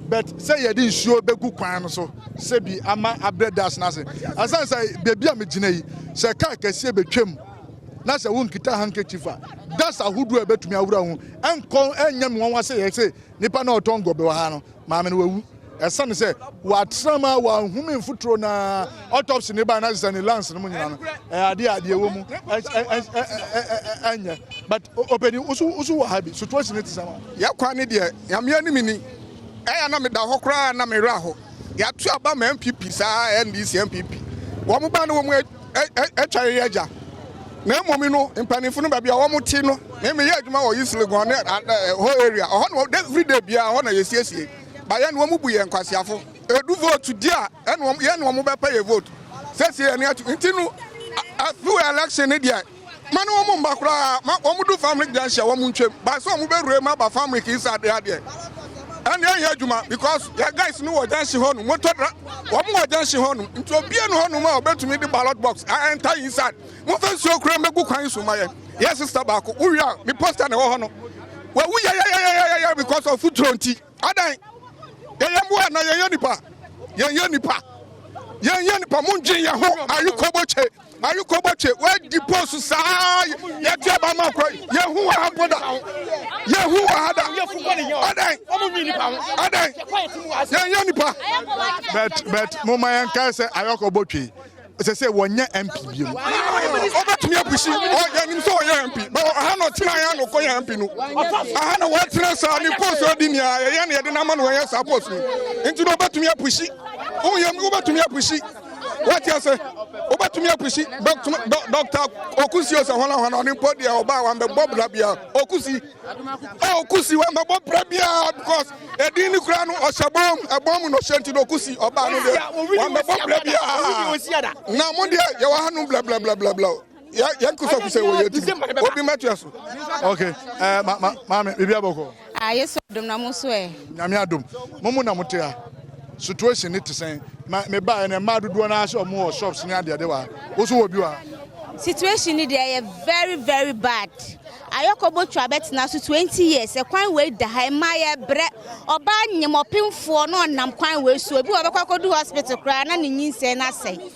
but sɛ yɛde nsuo bɛgu kwan no so sɛ bi ama abrɛ das no ase ɛsiane sɛ baabi a megyina yi sɛ kaa kɛseɛ bɛtwam na sɛ wonkita handkerchief a das ahodoɔ a ɛbɛtumi awura ho ɛnkɔ ɛnyɛ me nwanwa sɛ yɛ sɛ nipa na ɔtɔn gɔbɛ wɔ ha no maame no wawu. Ɛsane sɛ watena mu a wanhumi mfuturo no ara, autopsy ne bae na sɛ ne lungs no mu nyinaa no, ɛyɛ adeɛ a deɛ ɛwɔ mu ɛnyɛ. But ɔpanin, wo so wɔ ha bi, situation no te sɛ ma? Yɛ kwan ne deɛ, Nyame anim ni, ɛyɛ a na meda hɔ koraa na me werɛ aho. Yɛato aba ma NPP saa, NDC, NPP. Wɔn ba no wɔn atwa yɛn agya. Na mmom no, mpanimfo no baabi a wɔn te no, me meyɛ adwuma wɔ East Legon ne hɔ area, ɔhɔ na every day biara hɔ na yɛsiesie. Ba yɛn wɔn bu yɛn nkwaseafo. Edu vote di a, ɛna wɔn yɛn na wɔn bɛpɛ yɛ vote. Sɛsie yɛn ato nti no, afi election ne deɛ, ma ne wɔn mma koraa, ma wɔn du family junction wɔn ntwam. Ba sɛ wɔn bɛwura mu aba family kisa adeɛ adeɛ. Ɛna ɛnyɛ adwuma because yɛ guys no wɔ junction hɔ no, motor wɔn wɔ junction hɔ no, nti obie no hɔ nom a ɔbɛtumi de ballot box enter inside. Momfa nsuo koraa mmɛgu kwan so ma yɛn. Yɛ sister baako, wowie a, me poster na ɛwɔ hɔ no. Wawu yɛyɛyɛyɛyɛ because of futuro nti. Adan, yɛyɛ mmoa na yɛnyɛ nipa. Yɛnyɛ nipa. Yɛnyɛ nipa. Mondwen yɛn ho. Ayekɔbɔkye. Ayekɔbɔkye. Wadi post saa. Yɛte aba ma korɔ. Yɛhu wɔ ha mpo da. Yɛhu wɔ ha da. Adan. Adan. Yɛnyɛ nipa. But, but, momma yɛnkae sɛ ayɔkɔbɔtwe. Ɛsɛ sɛ wɔnyɛ MP bio. Ɔbɛtumi apusi yɛnim sɛ ɔyɛ MP but aha na ɔtena yɛ na ɔkɔyɛ MP no aha na wɔatena saa ne post ɔdi nea yɛyɛ na yɛde n'ama na wɔyɛ saa post no nti na ɔbɛtumi apusi woyɛ wobɛtumi apusi wate ase wobɛtumi apusi dɔkta okusi osɛ hɔn ahɔn ɔne mpo deɛ ɔbaa wambɛbɔ bra bia okusi Ɔkusi wa mɛbɔ brɛ biara because edin ne kura no ɔhyɛ bɔm ɛbɔm mu na ɔhyɛ nti na ɔkusi ɔbaa no deɛ wa mɛbɔ brɛ biara na mo deɛ yɛwɔ ha no blɛblɛblɛblɛ yɛ yɛn kusakusa wɔ yɛ ti obi mɛtua so. ok ɛɛ eh, ma ma maame biribi abɔkɔ. Ah, yesu adum na mo so ɛ. Nyame adum mo mu na mo te ha situation ne te sɛn ma me ba yɛ na mmaa dodoɔ naa sɛ ɔmo wɔ shops ne adeade wɔ ha woso wɔ bi wɔ ha. Situation ni deɛ yɛ very very bad. Ayɔkɔ botwa bɛtena so 20 years ɛkwan wei da ha mmaa yɛ brɛ ɔbaa nyem ɔpemfoɔ na ɔnam kwan wei so ebi wɔ bɛkɔ akɔdu hospital koraa na ne nyinsɛn no asɛe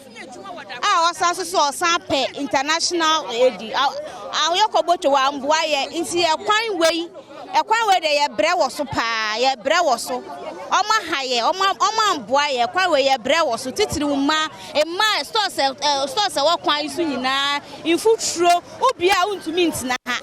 a ɔsan so so ɔsan pɛ international edi ayɔkɔ botwa wamboa yɛ nti ɛkwan wei ɛkwan wei deɛ yɛ brɛ wɔ so paa yɛ brɛ wɔ so ɔmo aha yɛ ɔmo ɔmo amboa yɛ ɛkwan wei yɛ brɛ wɔ so titiriw mmaa mmaa stores ɛ stores ɛwɔ kwan yi so nyinaa mfuturo. Wo bere a wontumi ntena ha.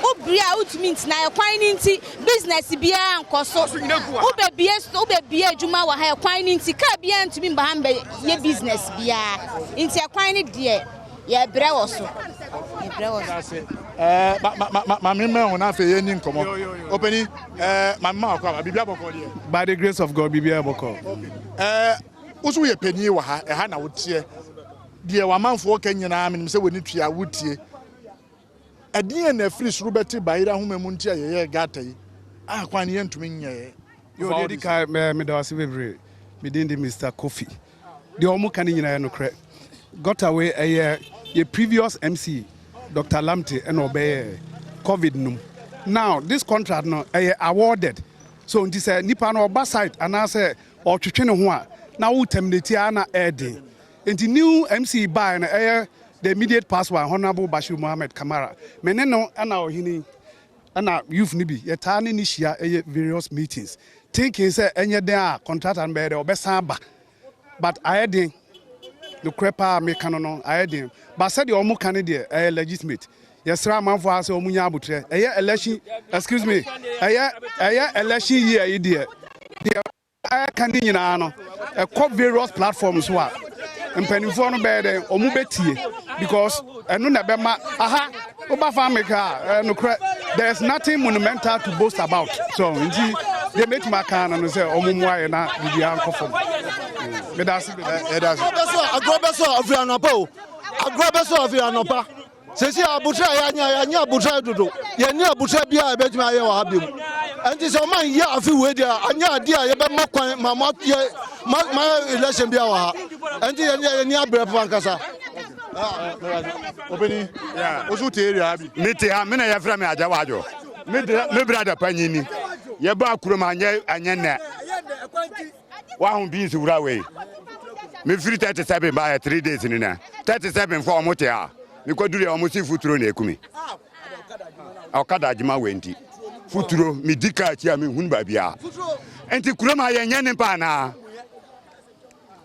Wo bere a wontumi ntena ha. Ɛkwan no nti, business biara nkɔ so. Wobɛbie wobɛbie adwuma wɔ ha ɛkwan no nti, kaa biara ntumi mba ha mbɛyɛ business biara. Nti ɛkwan no deɛ, yɛbrɛ wɔ so. Yɛbrɛ wɔ so. Ɛɛ ma ma ma maame mmɛn ho na afei yɛnni nkɔmmɔ. Ɔpanin, ɛɛ maame ma wakɔ aba, biribi abɔkɔ deɛ. By the grace of God, biribi abɔkɔ. Okay. Ɛɛ wo nso woyɛ panin wɔ ha, ɛha na woteɛ. Deɛ w'amanfoɔ ka nyinaa, menim sɛ w'ani tua, wotie. Ɛdeɛn na ɛfiri soro bɛte bayerɛ ahoma mu nti a yɛyɛɛ gata yi a kwan no yɛntumi nyɛeɛ? Yo, deɛ ɛdi kan, meda wo ase bebree. Me din de Mister Kofi. Deɛ wɔn ka no nyinaa yɛ nokorɛ. Gɔta wei ɛyɛ yɛ previous MC Dr. Lamte ɛna ɔbɛyɛɛ COVID no mu. Now this contract no ɛyɛ awarded. So nti sɛ nipa no ɔba site anaasɛ ɔtwetwe ne ho a na wo terminate a na ɛɛden. Nti new MC baeɛ no ɛyɛ the immediate past one Honourable Bashir Mohammed Kamara. Me ne no ɛna ɔhene yi ɛna youth no bi yɛtaa ne no hyia ɛyɛ various meetings thinking sɛ ɛnyɛ den a contractor no bɛyɛ dɛ ɔbɛsan aba but ayɛ den nokorɛ paa meka no no ayɛ den but sɛdeɛ ɔmo ka no deɛ ɛyɛ legitimate yɛsrɛ amanfoɔ a sɛ ɔmo nya abotrɛ ɛyɛ election excuse me ɛyɛ ɛyɛ election year yi deɛ deɛ Ɛka ne nyinaa no, ɛkɔ various platforms so a, mpanimfoɔ no bɛyɛ dɛn, wɔn bɛtie because ɛno na ɛbɛma aha woba fa meka a nokorɛ there is nothing monumental to boast about so nti deɛ mɛtumi aka no no sɛ wɔn mmoa yɛ na biribiara nkɔ fam meda ase bebree. Agorɔ bɛsɔ afiri anɔpa o agorɔ bɛsɔ afiri anɔpa. Sɛsi aboterɛ a yɛanya yɛanya aboterɛ dodo yɛnni aboterɛ biara a yɛbɛtumi ayɛ wɔ ha biom ɛnti sɛ ɔma nyɛ afe wei deɛ anyɛ adeɛ a yɛbɛma kwan ma moayɛ ma election biara wɔ ha ɛnti yɛn yɛni abrɛ papa ankasa. Obeni, woso te area bi. Me te ha, me na yɛfrɛ me Agya Wadwo. Me me brada panyin ni. Yɛbaa kurom anyɛ anyɛ nnɛ. Wahu beans wura wei. Me firi 37 baayɛ 3 days ni nɛ. 37 fo ɔmo te ha. Me kɔduru yɛ ɔmo si futuro na ekumi. Ɔkada adwuma wei nti. Futuro me di kaa akyi a me nhunu baabi a. Nti kurom ha yɛnyɛ nipa anaa?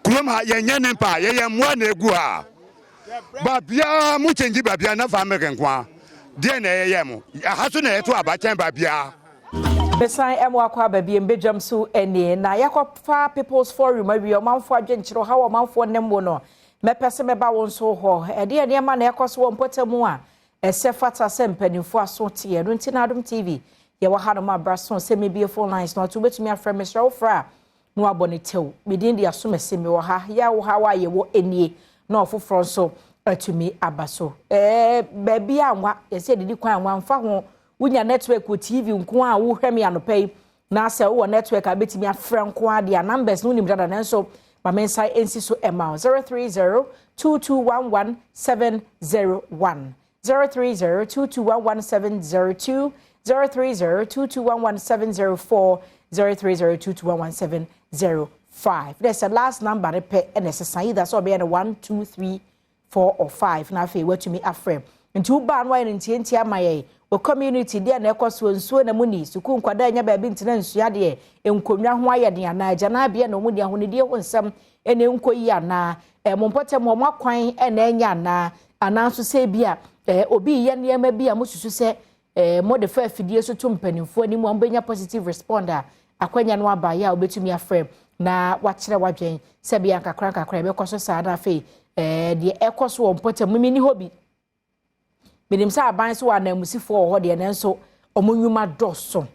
Kurom ha yɛnyɛ nipa, yɛyɛ mmoa na egu ha. Baabiara mo kyɛngyi baabiara na fa milk nko ara. Deɛ na ɛyɛ mo. Ɛha so na yɛto aba kyɛn baabiara. Mesan mo akɔ aba biem badwam so nie na yɛakɔfa People's Forum awie ɔmanfoɔ adwenkyerɛ ɔhaw a ɔmanfoɔ nam mu no mɛpɛ sɛ mɛba wo nso hɔ ɛdeɛ nneɛma na ɛkɔ so wɔ mpɔtam a ɛsɛ fata sɛ mpanimfoɔ aso teɛ ɛno nti na Adom TV yɛwɔ hanom abra so sɛ mebie phone lines no ɔto wobɛtumi afrɛ mesrɛ wo frɛ a na wabɔ ne tɛw. Me din de Asomasi, mewɔ ha. Yɛ a wo haw a yɛwɔ nie, na ɔfoforɔ nso atumi aba so. Ɛɛ baabi a nwa, yɛsɛ yɛdidi kwan nwa mfa ho. Wonya network wɔ TV nko a wohwɛ me anɔpa yi, na sɛ wowɔ network a bɛtumi afrɛ nko a deɛ numbers no wonim dada nanso ma me nsa nsi so ɛma wo 030 2211 701 030 2211 702 030 2211 704 030 2211 705. Dɛ sɛ last number no pɛ ɛna ɛsesa either sɛ ɔbɛyɛ no 1 2 3 4 or 5 na afei watumi afrɛ. Nti wobaa no wayɛ no ntiantia ama yɛn. Wɔ community deɛ na ɛkɔ so nsuo na mu ni sukuu nkwadaa nya baabi ntena nsua deɛ nkonnwa ho ayɛ den anaa agyanabea na wɔn ni ahonidie ho nsɛm ɛna nkɔ yi anaa ɛmo mpɔtam wɔn akwan ɛna ɛnyɛ anaa anaa nso sɛ ebi a ɛɛ obi yɛ nneɛma bi a mo susu sɛ ɛɛ mo de fa afidie so to mpanimfoɔ anim a wɔbɛnya positive respond a akwanya no aba yɛ a wobɛtumi afrɛ na wakyerɛ wadwen sɛ bia nkakra nkakra ɛbɛkɔ so saa na afei ɛɛ deɛ ɛkɔ so wɔ mpɔtam mimi ni hɔ bi menim sɛ aban so wɔ ananmusifoɔ wɔ hɔ deɛ nanso wɔn nnwuma dɔɔso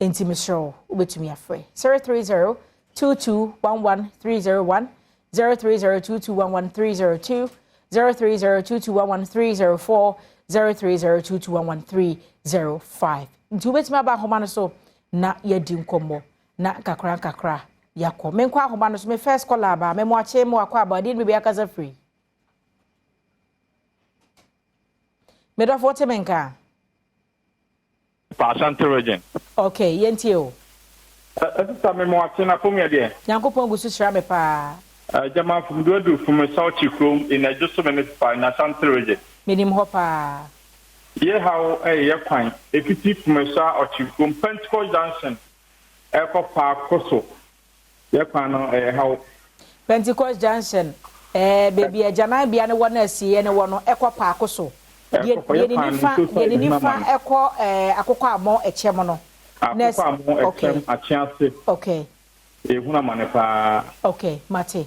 nti mesrɛ wo wobɛtumi afrɛ 030 2211 301 030 2211 302 030 2211 304 030 2211 305 nti wobɛtumi aba ahoma no so na yɛadi nkɔmmɔ na nkakra nkakra yɛakɔ menkɔ ahoma no so me first caller aba me mo akye mo akɔ aba ɔde ne biribi akasa firi medɔfo wote me nka Pa Ashanti region. Okay, yɛntie o. Sista me mo akye na fom yɛ deɛ. Nyankopɔn gu so hyira me paa. Gyama Fumdu Adu fum Sauchi kurom in Adwoso Municipal in Ashanti region. Menim hɔ paa. Ye haw ɛyɛ yɛ kwan efiti Fumesa Ɔkye kurom Pentecost junction ɛkɔ Paako so Yɛ kwan no ɛyɛ haw. Pentecost Junction, ɛɛ baabi a agyananbea no wɔ na asieɛ no wɔ no ɛkɔ paako so. Deɛ Ɛkɔ yɛ deɛ ne kwan no nifa nsuo sɔ deɛ ne ɛhina nifa ma no. ɛkɔ ɛɛ akokɔ amɔ ɛkyɛm no. Akokɔ amɔ Okay. ɛkyɛm akyease. Okay. Yɛhunu amane paa. Okay, mate.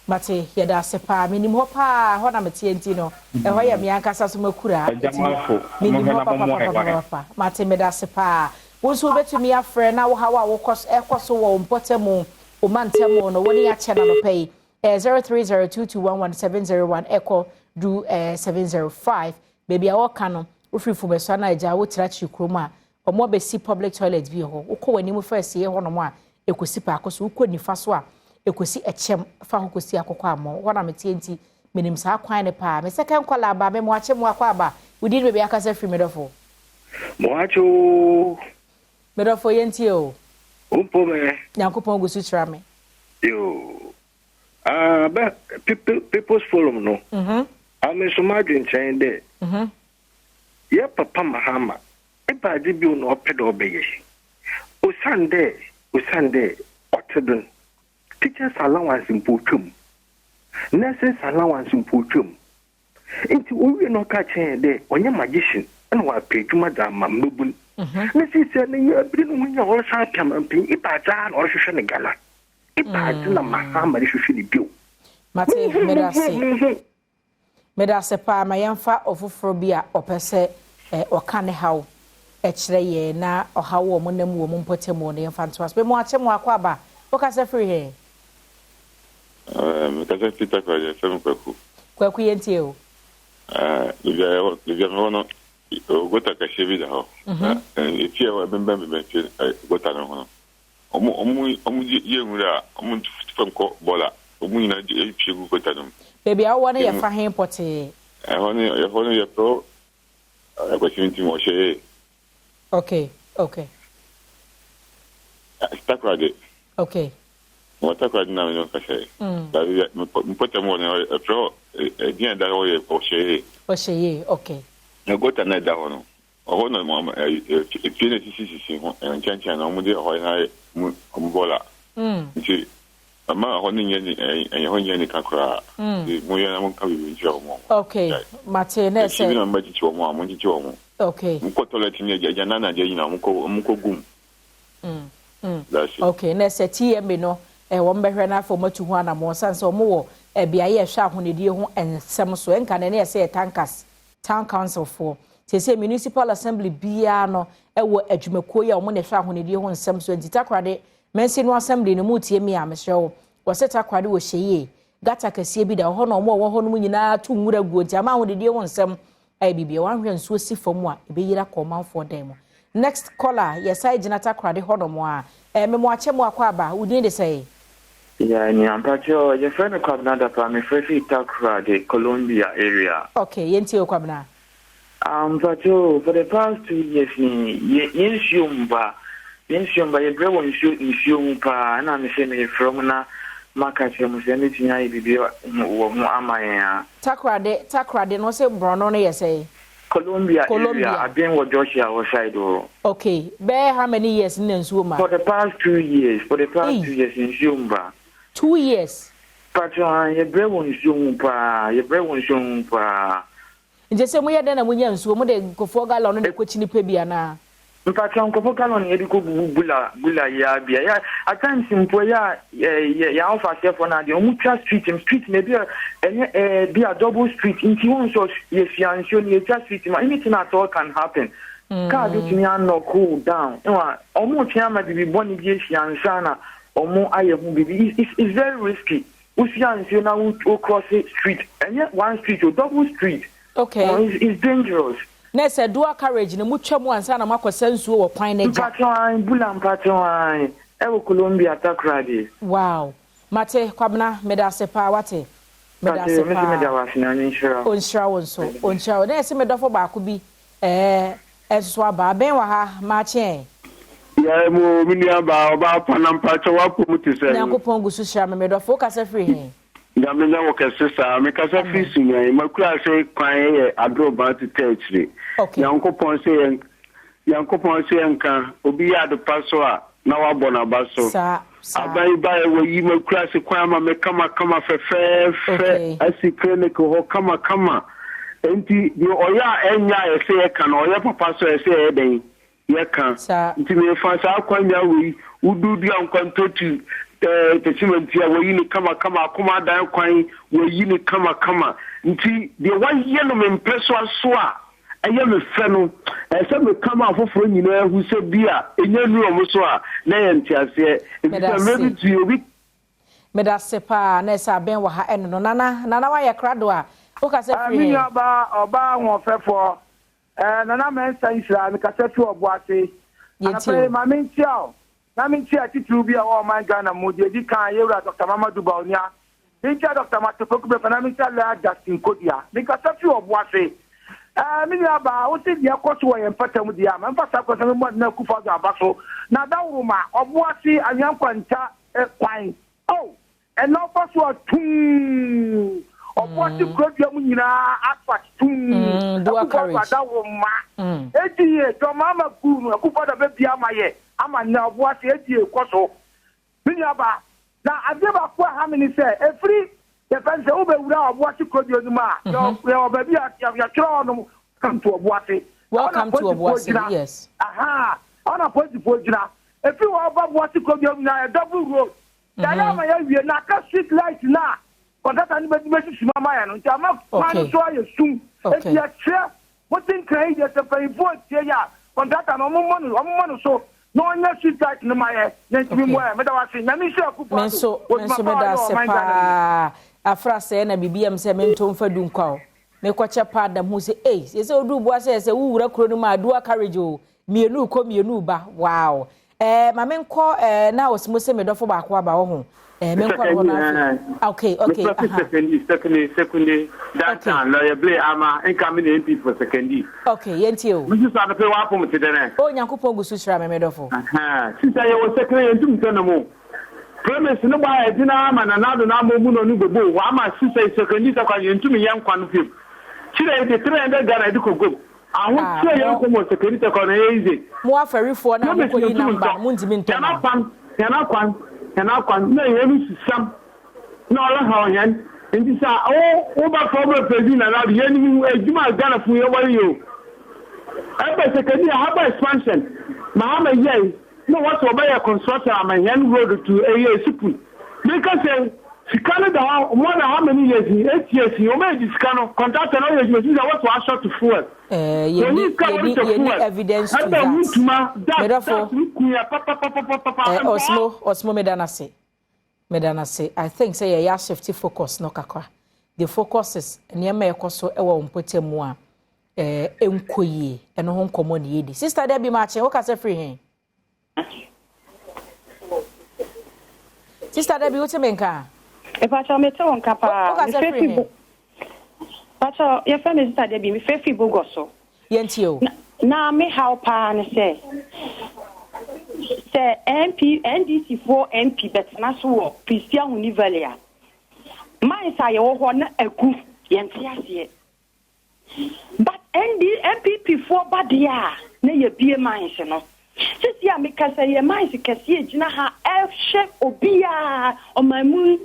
Mate, yɛda ase paa. Menim hɔ paa, ɛhɔ na meteɛ nti no, ɛhɔ yɛ me ankasa so m'akuraa. Nti Agyamafo, menim monhwɛ hɔ na mommoa yɛn wae. papapapapapa. Mate, meda ase paa. Wo nso wobɛtumi afrɛ na wo haw a wokɔ ɛkɔ so wɔ wo mpɔtamu, wo mantamu no, wo ne akyɛ no anɔpa yi. Ɛyɛ 0302211701 ɛkɔ du ɛɛ 705. Baabi a wɔka no, wofiri Fumesua na agya wotra akyiri kurom a, wɔn abɛsi public toilet bi wɔ hɔ. Wokɔ w'anim fa asie hɔnom a, ɛkɔsi paako so. Wokɔ nifa so a, ɛkɔsi ɛkyɛm fa hɔ kɔsi akokɔ ammɔ. Hɔ na meteɛ nti, menim saa kwan no paa. Me second caller aba, me moakye mo akɔ aba. Wo din ne baabi akasa firi, me dɔfo. Moakye oo. Me dɔfo, yɛntie o. Wo mpo mɛ. Nyankopɔn gu so hyira me. Yoo. Ah, bɛ people, People's Forum no. Mm -hmm. Ah, me nso m'adwenkyerɛn dɛ. Mm -hmm. Yɛ papa Mahama, ebɛadze bio na ɔpɛ dɛ ɔbɛyɛ? Osiandɛ, osiandɛ ɔtse do no, teachers allowance mpo otwa mu, nurses allowance mpo otwa mu. Ntsi owie na ɔkaa kyerɛɛ hɛn dɛ ɔnnyɛ magician na ɔapɛ edwuma dze ama mbabun. Na sesei n'enyi aber no ho nye a ɔresan apɛ amampanyin, ebɛadze ara na ɔrohwehwɛ no Ghana? Ebɛadze na Mahama rohwehwɛ no bio? Mate, meda ase. Meda ase paa. Ma yɛmfa ɔfoforɔ bi a ɔpɛ sɛ ɔka ne haw kyerɛ yɛn na ɔhaw wɔ wɔn nam wɔ wɔn mpɔtam no yɛmfa ntoa so. Memo akyɛ mo akɔ aba. Wokasa firi he? Mekasa firi Takoradi, yɛfrɛ me Kwaku. Kwaku yɛntie o. Baabi a yɛwɔ, baabi a mewɔ no, gota kɛseɛ bi da hɔ. Na efie a ɛwɔ ɛbɛnbɛn bɛbɛn fie gota no ho no, Ɔmo ɔmo ɔmo gye yɛ nwura a, ɔmo ntu fam kɔ bɔɔla. Ɔmo nyinaa gye pue gu gɔta no mu. Baabi a wowɔ no yɛ fa he pɔtee? Ɛhɔ no ɛhɔ no yɛfrɛ hɔ Akwasimtim, Ɔhyɛyee. Okay, okay. Takoradi. Okay. Mewɔ Takoradi na me ne wo kasa yi. Baabi a me mpɔtam wɔ no yɛfrɛ hɔ ɛdin a ɛda hɔ yɛ Ɔhyɛyee. Ɔhyɛyee, okay. Na gɔta no a ɛda hɔ no. Ɔhɔ na wɔn efie na esisisisi ho nkyɛnkyɛn na wɔde ɛhɔ na ayɛ wɔn wɔn bɔɔla. Nti ɛma ɛhɔ no nyɛ ni ɛhɔ nyɛ nika koraa. Nti mo yɛ na mo nka biribi nkyerɛ wɔn. Okay, mate na ɛsɛ. Efie bi na mo bɛkyekye wɔn a mo nkyekye wɔn. Okay. Mo kɔ toilet ne agya agya nana agya nyinaa mo kɔ mo kɔ gum. That's it. Okay, na ɛsɛ TMA no eh, wɔn bɛhwɛ na afei wɔn atu ho anamɔ san sɛ wɔn wɔ eh, beaeɛ ɛhwɛ ahonidie ho nsɛm so ɛnka na ɛne ɛsɛ yɛ tankas Town Council foɔ. Seesei Municipal Assembly biara no wɔ adwumakuo yi a wɔn na ɛhwɛ ahonidie ho nsɛm so nti Takoradi Mansin no Assembly no mu tie me a mesrɛ wo wɔsɛ Takoradi wɔ Hyeyie gutter kɛseɛ bi da hɔ na wɔn a wɔwɔ hɔ no mu nyinaa to nwura guo nti ama ahonidie ho nsɛm ayɛ biribi a wɔanhwɛ nsuo si fam a ɛbɛyiri akɔ ɔmanfoɔ dan mu. Next caller yɛsan gyina Takoradi hɔnom a eh, memo akyɛ mu akɔ aba wo din de sɛn? Yeah nua mpakyɛw yɛfrɛ me Kwabena Dapaah mefrɛ firi Takoradi Columbia area. Ok yɛntie wo Kwabena. Ah mpakyɛw for the past 2 years ni yɛ yɛn nsuo mba yɛn nsuo mba yɛbrɛ wɔ nsuo nsuo ho paa ɛna mese mefrɛ mo na maka kyerɛ mo sɛ mɛtumi ayɛ biribi ho wɔ ho ama yɛn a. Takoradi Takoradi no wose borɔno no yɛ sɛn? Columbia area Columbia. aben wɔ Joshua hɔ side hɔ. Ok bɛyɛ how many years ni na nsuo mma? For the past 2 years for the past Ei. 2 years nsuo mba. 2 years. Mpakyɛw ah yɛbrɛ wɔ nsuo ho paa yɛbrɛ wɔ nsuo ho paa. Nti sɛ moyɛ dɛn na monya nsuo mode nkurɔfoɔ gallon no na ɛkɔkyi nipa bi anaa? Mpakyɛw nkurɔfoɔ gallon na yɛde kɔ gugu bula bula yi ara bi a yɛ at times mpo ɛyɛ a yɛ yɛn ahofaseɛfoɔ no adeɛ wɔn twa street mu street no ebi a ɛnyɛ ɛɛ bi a double street nti wɔn nso yɛsua nsuo no yɛtwa street mu anything at all can happen. Car bi tumi anɔk down ɛwɔ wɔn retwe ama bibi bɔne bi esi ansa na wɔn ayɛ ho bibi it's it's very risky wosua nsuo na wo wo cross street ɛnyɛ one street o double street. Okay. Oh, it's dangerous. Na sɛ dual carriage no motwa mu ansa na moakɔsa nsuo wɔ kwan no agya. Mpakyɛw an bula mpakyɛw an ɛwɔ Columbia Takoradi. Wow. Mate Kwabena meda ase paa wate. Meda ase Mpakyɛw mese meda paa. wo ase Nyame nhyira wo. Ɔnhyira wo nso. Ɔnhyira wo. Na yɛse me dɔfo baako bi ɛɛ ɛnso aba. Abɛn wɔ ha maakye ɛ. Yɛɛ mo me nua baa ɔbaa pa na mpakyɛ w'apɔ mu te sɛn? Nyankopɔn gu so hyira me me dɔfo. Wokasa firi he? Nyame nyɛ wo kɛse saa. Mekasa firi Sunyani. M'akuraase kwan yɛ Adoroban to Tɛkyire. Okay. Nyankopɔn sɛ yɛn Nyankopɔn sɛ yɛnka obi yɛ ade pa so a na wabɔ n'aba so. Saa saa. Aban yi baeɛ wayi m'akuraase kwan ama me kama kama fɛfɛɛfɛ Okay. asi clinic hɔ kama kama. Enti deɛ ɔyɛ a ɛnyɛ a ɛsɛ yɛka no ɔyɛ papa so a ɛsɛ yɛyɛ dɛn? Yɛka. Saa. Nti mefa saa akwanya wei, woduudua nkwantotu eh, tɛkyimanti a wayi no kamakama, akoma adan kwan, wayi no kamakama. Nti deɛ wayɛ no me mpɛ so aso a ɛyɛ me fɛ no, ɛsɛ sɛ meka ma afoforɔ nyinaa hu sɛ bi a ɛnya nnuru wɔn so a, na ɛyɛ nteaseɛ. Ɛfiri Meda sɛ mmerɛ bi ase. tui obi Meda ase paa na ɛsɛ abɛn wɔ ha ɛno no. Nana, Nana wayɛ krado a, wokasa Ah, firi me he? nua baa ɔbaa ahoɔfɛfoɔ eh, Nana Mensah Nhyira mekasa fi Ɔboase. Yɛntie Anɔpa yi o. ma menkyia wo na menkyia titiriw bi a ɛwɔ ɔman Ghana mu deɛ ɛdi kan yɛwura Dr. Mamadou Bawumia menkyia Dr. Matthew Poku Bempah na menkyia Lawyer Justin Kodua mekasa fi Ɔboase. Eh, me nua baa wo se deɛ ɛkɔ so wɔ yɛn mpata mu deɛ a ma mfa saa kwan sɛ memmɔ Nana Akufo-Addo aba so na Adaworoma Ɔboase Anwea Nkwanta eh, kwan oh ɛna ɔfa so a tum Ɔboase kurodua mu nyinaa asphalt tum dual Akufo-Addo carriage. Adaworoma edi yɛ dɔm ama gu no Akufo-Addo abɛbia ama yɛ ama nnɛ Ɔboase edi yɛ kɔ so me nua ba na adeɛ baako a ha me ne sɛ efiri yɛfɛ sɛ wobɛwura Ɔboase kurodua no mu a yɛwɔ baabi a yɛtwerɛ hɔ nom welcome to Ɔboase. Welcome to Ɔboase, yes. Aha ɔna polisifoɔ gyina efiri hɔ ɔba Ɔboase kurodua mu nyinaa yɛ double road yɛayɛ ama yɛawie na aka street light na kɔntata no bɛdi bɛsisi mu ama yɛ no nti ama kwan no so ayɛ sum eti yɛkyerɛ mote nkran yi deɛ sɛ mpanyinfoɔ tie yɛ a kɔntata no ɔmo mmɔ no ɔmo mmɔ no so na ɔnyɛ street light no ma yɛ na ntumi mmɔ yɛ meda wase Nyame nhyira Akufo Me Addo nso me wɔ nso dwuma pa a meda ɔyɛ wɔ ase ɔman Ghana mu. paa. Afra sɛɛ na biribi yam sɛ mento mfa du nkwa o. Mekɔkyɛ paa dam hu sɛ ei sɛ sɛ woduru boa sɛ sɛ wowura kuro no mu a dual carriage o mmienu kɔ mmienu ba wow. Eh, ma menkɔ eh, na osimo sɛ me dɔfo baako aba wɔ ho. Eh, menkɔ no hɔ no afei. Okay, aha. Sekondi, Sekondi, Sekondi, downtown, lawyer Blay Ama, incoming MP for Sekondi. Okay, yɛntie o. Mrs. Adepe wapom te dɛnɛ. O Nyankopɔn gu so hyira me me dɔfo. Sisa yɛwɔ Sekondi yɛntum sɛ no mo. Premise no bɔ a ɛgyina ama Nana Addo na ama ɔmu na ɔne gobo wɔ ama sisa Sekondi sɛ kwa yɛntum yɛ nkwa no fiem. Kyerɛ yɛde 300 Ghana yɛde kɔ gom. Ahokyerɛ yɛn kɔm wɔ Sekedi Tɛkɔ no ɛyɛ easy. Mo afɛrifoɔ no a mokɔyi namba no, montumi ntɔ ma. Hɛn akwan, hɛn akwan, hɛn akwan, na hɛn susam na ɔrehaw hɛn. Ntsi sɛ wo wobɛfa wo bɛpɛ Nana Addo, yenyim edwuma a Ghanafo wɔreyɛ o. Ebɛ Sekedi harbour expansion, Mahama yɛe na wɔse wɔbɛyɛ construction ama hɛn road to ɛyɛ Esupun. Mekasa yi, sika no da hɔ more than how many years ni, 8 years ni, wɔn sika no, contractor no ɔyɛ adwuma sisi a wɔse wɔashort fuel. Eh, yɛnni yɛnni yɛnni evidence to that. Medɔfo, eh, Osmo, Osmo meda no ase. Meda no ase. I think sɛ yɛyɛ ashift focus no kakra. The focus is nneɛma a ɛkɔ so wɔ mpɔtam mu a eh, ɛnkɔ yie. Ɛno ho nkɔmmɔ ne yɛdi. Sister Debbie Makye, wokasa firi he? Sister Debbie, wote me nka? Mepakyɛw mete wo nka paa. Wokasa firi he? Pakyɛw yɛfrɛ me Sister Debbie, mefrɛ firi Bogor so. Yɛntie o. Na me haw paa ne sɛ, sɛ MP, NDC foɔ MP bɛtena so wɔ Prestea Huni Valley a, mines a yɛwɔ hɔ na agu, yɛnte aseɛ. But ND, NPP foɔ ba deɛ a, na yɛbie mines no. Sisi a mekasa yi, mines kɛseɛ gyina ha ɛhwɛ obiara, ɔman mu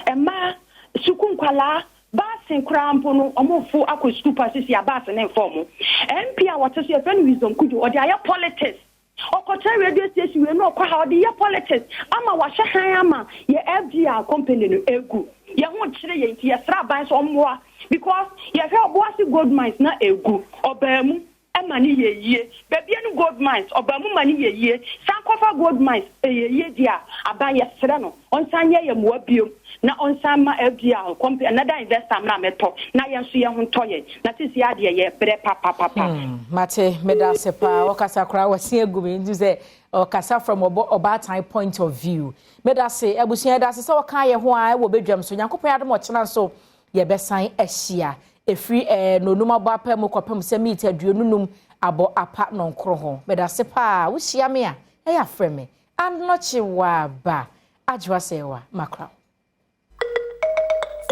mmaa, sukuu nkwalaa, baase koraa mpo no, ɔmo akɔ sukuu pa sisi a baase ne nfa ɔmo. MP a wɔte so yɛfrɛ no Wisdom Kujo, ɔde ayɛ politics. Ɔkɔkyerɛ radio station wei na ɔkɔ ha, ɔde yɛ politics ama wahyɛ han ama yɛ FGR company no egu. Yɛn ho kyerɛ yɛn nti yɛsrɛ aban sɛ ɔmmoa because yɛhwɛ Ɔboase gold mines na egu ɔbaa mu ɛma ne yɛ yie. Baabi no gold mines ɔbaa mu ma ne yɛ yie. Sankofa gold mines ɛyɛ yie di a aban yɛsrɛ no ɔnsan yɛ yɛ mmoa biom na ɔnsan ma FGR company another investor mmra mɛtɔ na yɛn nso yɛn ho ntɔ yɛn na sisi adeɛ yɛ brɛ papapapa. Mate, meda ase paa. Ɔkasa koraa wɔse agu me nti sɛ ɔkasa from ɔbɔ ɔbaatan point of view. Meda ase, abusua, yɛda ase sɛ wɔka yɛ ho a ɛwɔ badwam so. Nyankopɔn adom ɔkyena nso yɛbɛsan ahyia. Ɛfiri nonum abɔ apa mu kɔpem sɛ meet 25 abɔ apa nɔnkoro ho. Meda ase paa. Wohyia me a, ɛyɛ afrɛ me. Anɔkye waba. Adwoa sɛ wa makra.